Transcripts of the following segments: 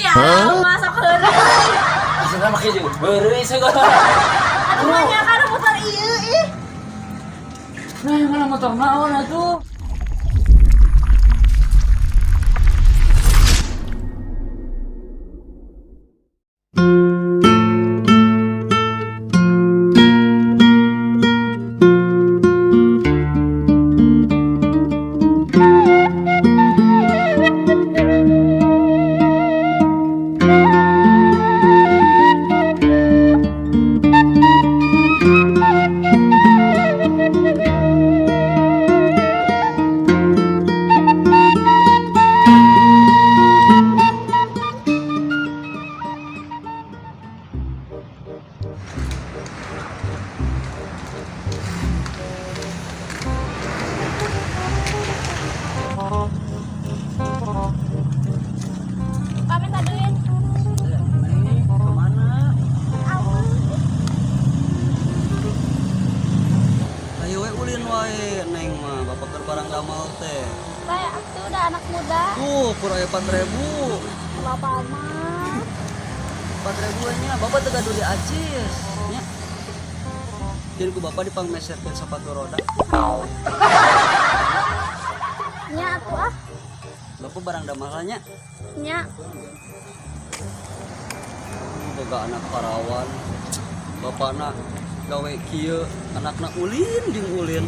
Iya, masuk heureuy. Asana make jeung heureuy segala. Atuh mah kana motor ieu ih. Nah, yang mana motor naon atuh? Kami minta duit. Ini kemana? Ayo we ulin wae neng mah bapak keur barang damel teh. Bae atuh udah anak muda. Tuh kur aya 4000. Bapak mah. 4000 nya bapak teu gaduh di acis nya. Jadi ku bapak dipangmeserkeun sepatu roda. Nya atuh ah. Bapak barang damel nya. Nya. Boga anak parawan. Bapakna gawe kieu, anakna ulin jeung ulin.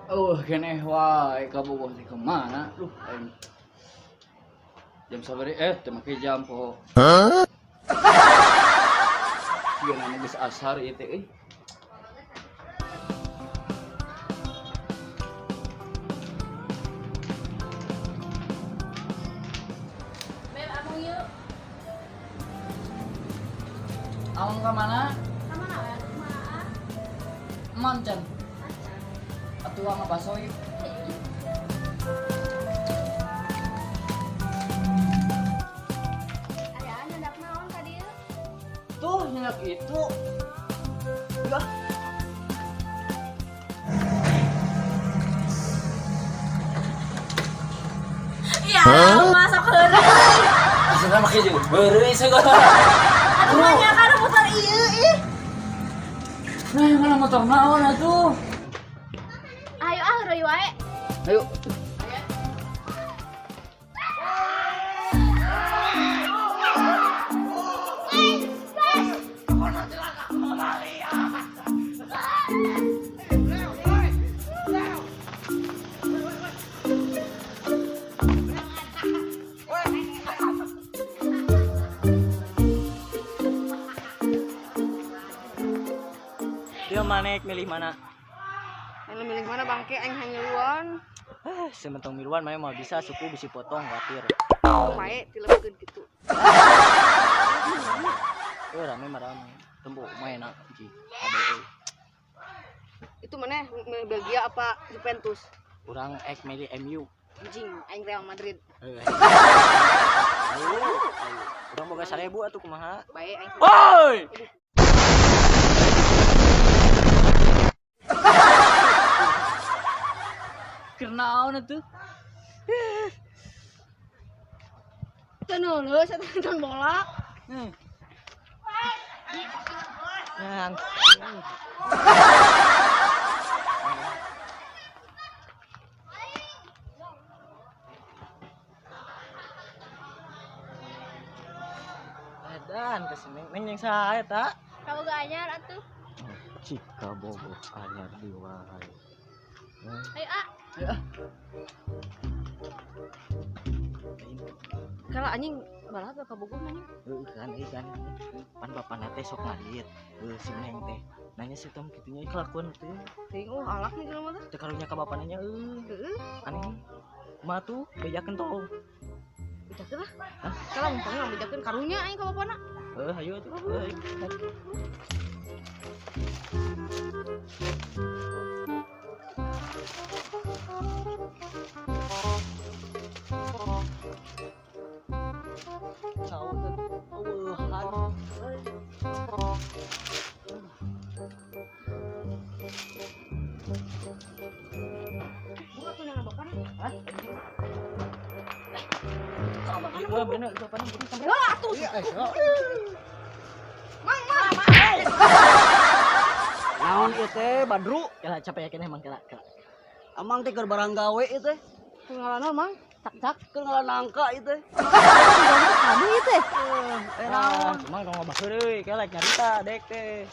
Oh, keneh wae kabogoh teh kemana? Duh, aing. Jam sabaraha teu make jam poho. Hah? Ieu geus asar ieu teh euy. Beb, abang yuk. Amang ka mana? Ka mana we atuh kumaha ah? Emam can. Acan. Atuh ang baso yuk. Aya nyandak naon ka dieu? Tuh nyenyak itu. Enggak. Iya, masuk heureuy. Asana make jeung heureuy segala. Atuh mah kana motor ieu ih. Nah, yang mana motor naon atuh? Ayo ah heureuy wae. Ayo. Dia mana milih mana? Aing milih mana bangke aing hanyeluan. Sementong miluan mah mau bisa suku bisi potong khawatir. Mae tilepkeun kitu. Rame mah rame. Tempo main nak ji. Ade euy. Itu mana milih Belgia apa Juventus? Urang ek milih MU. Anjing, aing Real Madrid. Ayo, ayo. Urang boga 1000 atuh kumaha? Bae aing. Woi! Keur naon atuh? Teu neuleuh saya nonton bola. Yang. Edan ke sini neng yang saya tak. Kaboga anyar atuh. Cika bobo anyar di wae. Ayo ah. Ayo ah. Kalau anjing balat kabogoh anjing. Heuh kan euy kan. Pan bapana teh sok ngalit. Heuh si neng teh. Nanya si Tom kitunya kelakuan teh. Teuing oh alak nih jelema teh. Teu karunya ka bapana nya euy. Heeh. Aneh. Kumaha tuh bejakeun tong. Bejakeun lah. Kalau umpamanya bejakeun karunya aing ka bapana. Heuh ayo atuh. Heuh. Cau teh eueuhan. Bener bapana buru sampai. Lah atuh. Mang mang. Naon ieu teh Badru? Kela capek yakin emang kela. Amang teh keur barang gawe ieu teh. Ngalanna Mang, cak-cak. Keur ngalanangka ieu teh. Aduh ieu teh. Eh naon? Mang tong ngobah heureuy, kela nyarita dek teh.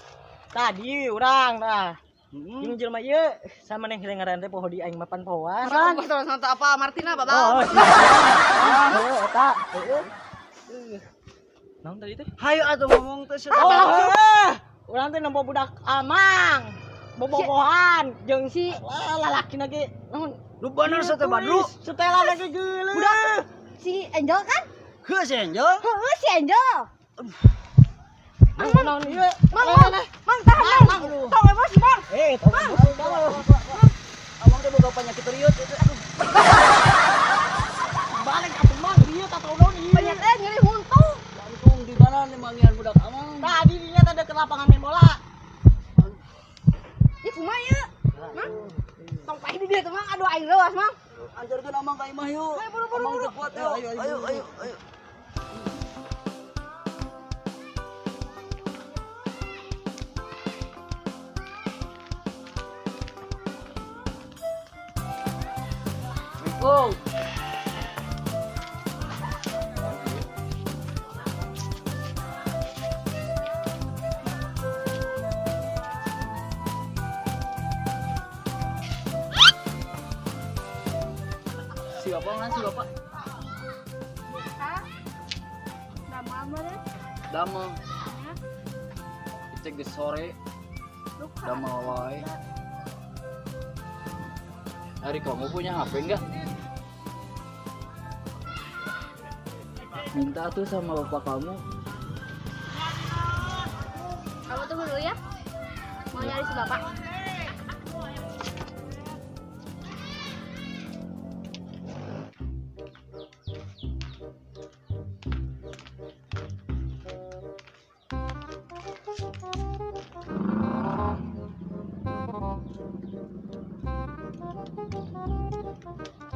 Tadi urang tah. Jeung jelema ieu sama neng ngaran teh poho di aing mapan pohoan. Kan terus nonton apa Martina babang. Oh, heeh eta. Heeh. Naon tadi teh? Hayu atuh ngomong teh. Oh, urang teh nempo budak amang. Bobogohan jeung si lalaki ge naon? Lu bener teh Badru. Setelan lagi geuleuh. Budak si Angel kan? Heuh si Angel. Heuh si Angel. Mang naon ieu? Mang, mang tahan mang. Tong emosi mang. Eh, tong. Amang teh boga penyakit riut itu. Aduh. Balik atuh mang riut atau naon ieu? Penyakit nyeri huntu. Jantung di mana nih mangian budak amang? Tadi dinya teh deket lapangan main bola. Ih kumaha ieu? Mang. Tong paeh di dieu teh mang, aduh aing leuas mang. Anjarkeun amang ka imah yuk. Ayo buru buru. Amang teu kuat yuk. Ayo ayo ayo. Assalamualaikum. Si bapak mana si bapak? Hah? Damel mana? Damel. Cek sore. Damel wae. Hari kamu punya HP enggak? Minta tuh sama bapak kamu. Kamu tunggu dulu ya. Mau nyari si bapak.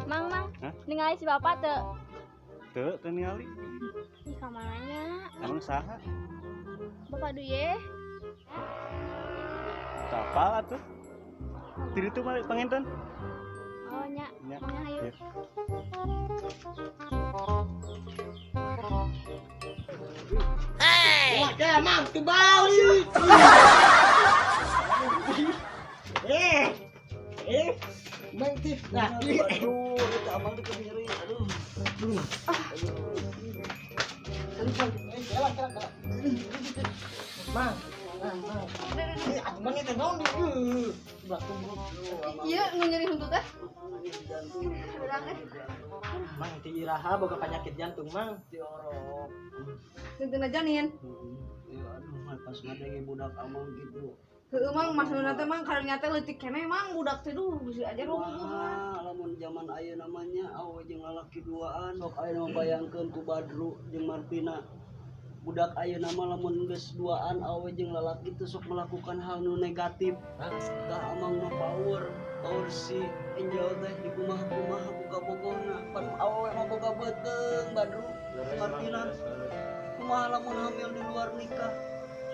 Mang, mang, ningali si bapak teu? Teu, teu ningali. Ih, ka mananya? Emang saha? Bapak duye. Teu apal atuh. Ti ditu mah panginten. Oh, nya. Nya. Nya hayu. Hey! Wah, teh mang teu balik. Mang teh. Nah, aduh, eta amang teh keur nyeri. Aduh. Mang. Atuh mang teh naon deui? Ieu nu nyeri huntu teh. Mang teh iraha boga penyakit jantung mang. Diorok. Teu aja nih. Aduh, mah pas ngadenge budak amang gitu. Heueuh mang maksudna teh mang karunya teh leutik keneh mang budak teh duh bisi aja Wah, lamun zaman ayeuna namanya awe jeung lalaki duaan sok ayeuna bayangkeun ku Badru jeung Martina. Budak ayeuna mah lamun geus duaan awe jeung lalaki teh sok melakukan hal nu negatif. Tah amang mah power, power si Angel teh di kumaha-kumaha buka bogohna. Pan awe mah boga beuteung Badru, Martina. Kumaha lamun hamil di luar nikah?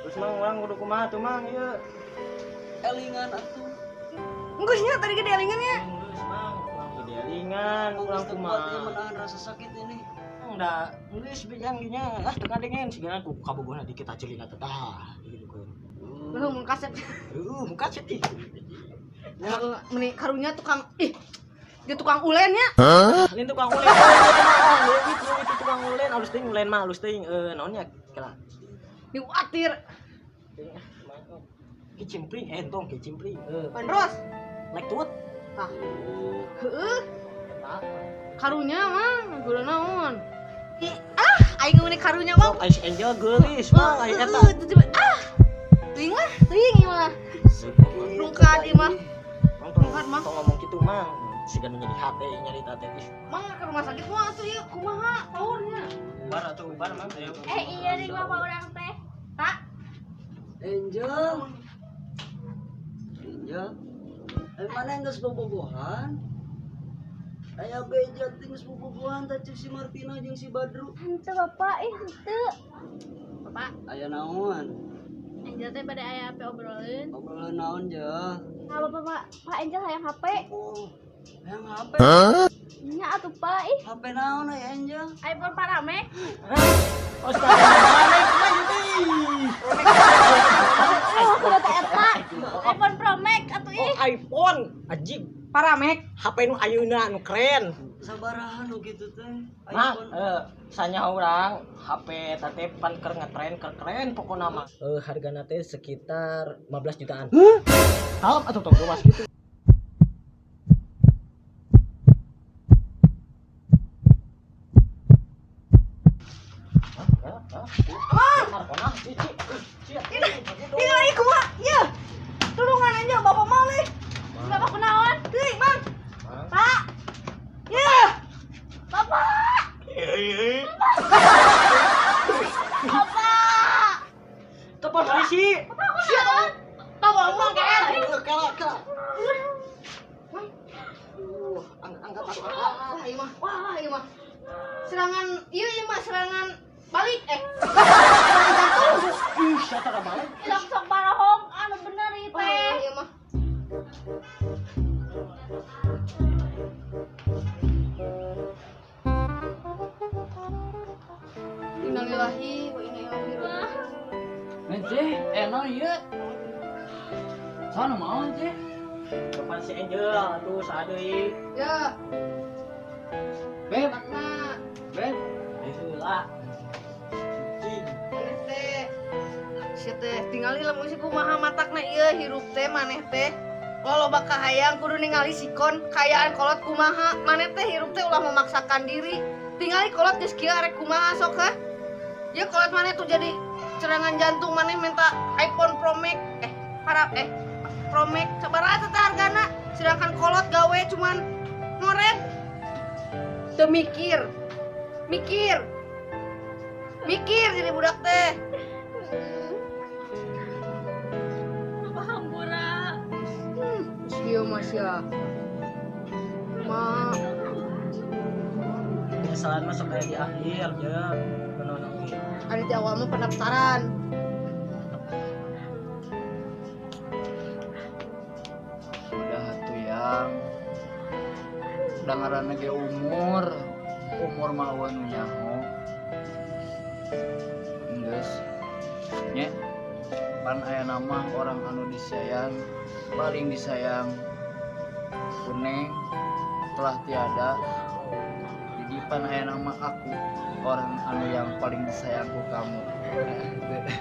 Terus mang urang kudu kumaha tuh mang ieu? Elingan atuh. Enggeus nya tadi ge dielingan nya. Geus mang, urang ge dielingan, urang kumaha. Menahan rasa sakit ini. Enggak, geus bijang dinya. Ah teu kadengen sigana ku kabogohna dikit ajelina teh tah gitu kan. Heuh mun kasep. Heuh, mun kasep ih. Meni karunya tukang ih. Dia tukang ulen nya. Lain tukang ulen. Leuwih leuwih tukang ulen, alus teuing ulen mah alus teuing naon nya kela. Diwatir. Kicimpring entong kicimpring. Bandros. Lek tuut. Tah. Heueuh. Karunya mang, gula naon? Ah, aing meuni karunya mang. Aing Angel geulis mang, aing eta. Ah. Teuing lah, teuing ieu mah. Rungkad ieu mah. Rungkad mang. Tong ngomong kitu mang, siga nu nyeri hate nyarita teh. Mang ke rumah sakit mah atuh ieu kumaha powernya? Bar atuh bar mang. Eh iya deui bapak urang teh. Tak. Angel. Angel. Eh mana geus bobogohan? Aya beja teh geus bobogohan tah ceuk si Martina jeung si Badru. Henteu Bapak, ih henteu. Bapak, Aya naon? Angel teh bade aya HP obroleun. Obrolan naon je? Nah, Bapak, Pak, Pak Angel hayang HP. Oh, hayang HP. Nya atuh Pak, ih. HP naon aya Angel? iPhone parame. Oh, Oh, kudu teh eta. iPhone Pro Max atuh Oh, ih. iPhone, anjing. Paramek, HP nu ayeuna nu keren. Sabaraha nu kitu teh? Nah, iPhone. sanya urang HP eta teh pan keur ngetren, keur keren pokona mah. Hargana teh sekitar 15 jutaan. Hah? Kalem atuh tong luas gitu. Tinggal ieu kumaha? Ieu. Tulungan aja bapak malih. Bapak kunaon? Teuing, Mang. Pak. Ieu. Bapak. Bapak. Telepon polisi. Bapak kunaon? Bapak ngomong kan. Kela kela. Angkat Wah, ieu mah. Wah, ieu mah. Serangan ieu ieu mah serangan balik serangan jantung. Ih, siapa tara balik? Sok sok barohong anu bener ieu Wah, teh. ieu mah. Innalillahi wa inna ilaihi raji'un. Ence, naon ieu? Sana mau ence? Depan si Angel, aduh saha deui. Ya, Beb, makna beb. Heula. Cing. maneh teh. Sia teh tingali lamun si kumaha matakna ieu hirup teh maneh teh. Loba kahayang kudu ningali sikon kayaan kolot kumaha. Maneh teh hirup teh ulah memaksakan diri. Tingali kolot geus kieu arek kumaha sok hah? Ya kolot maneh tuh jadi serangan jantung maneh minta iPhone Pro Max para Pro Max sabaraha teh hargana sedangkan kolot gawe cuman ngoret. Teu mikir. Mikir. Mikir jadi budak teh. Bapak hampura. Iya mas ya. Ma, Penyesalan mah sok aya di akhir ya. Kunaon oge. ada di awal mah pendaftaran. Udah tuh yang udah ngaranna ge umur. Umur mah eueuh nu nyaho. Geus. Nya. Pan aya nama orang anu disayang, paling disayang Kuneng telah tiada. Jadi pan aya nama aku orang anu yang paling disayangku kamu. Nah, gitu.